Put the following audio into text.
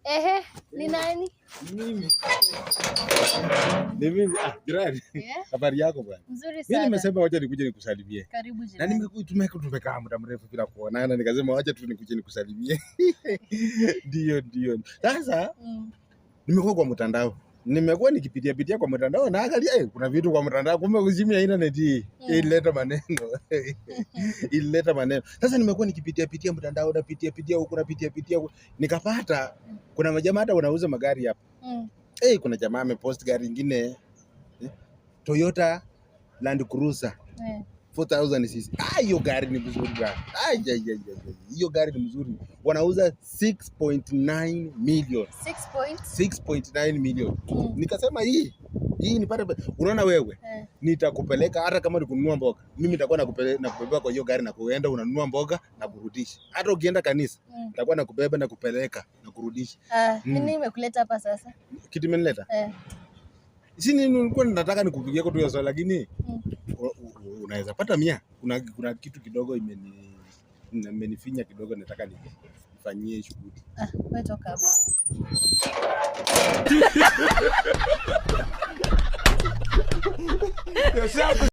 Ehe, ni nani? Mimi. Ni mimi. Ah, jirani. Yeah. Habari yako bwana? Mzuri Mimi sana. nimesema wacha nikuje nikusalimie. Karibu Na jirani. tumekaa muda mrefu bila kuonana, nikasema wacha tu nikuje nikusalimie. Ndio, ndio. Sasa nimekuwa kwa mtandao. Nimekuwa nikipitia pitia kwa mtandao na angalia kuna vitu kwa mtandao, kumbe simu ya internet hii ilileta maneno. Ilileta maneno. Sasa nimekuwa nikipitia pitia mtandao na pitia pitia huku na pitia pitia huku, nikapata kuna majamaa hata wanauza magari hapa. Kuna jamaa amepost gari ingine Toyota Land Cruiser 4000 cc. Ah, hiyo gari ni mzuri bwana. Ai, ai, ai, ai, ai. Hiyo gari ni mzuri. Wanauza 6.9 million. 6 point. 6.9 million. Nikasema hii nipate, unaona wewe, nitakupeleka hata kama ni kununua mboga. Mimi nitakuwa nakupeleka nakubeba kwa hiyo gari na kuenda unanunua mboga na kurudisha. Hata ukienda kanisa nitakuwa nakubeba na kupeleka na kurudisha. Ah, nini imekuleta hapa sasa? Kitu imenileta. Si nilikuwa nataka nikupigie tu hiyo swali, lakini unaweza pata 100. Kuna kitu kidogo imenifinya kidogo, nataka nifanyie shughuli. Ah, wewe toka hapo.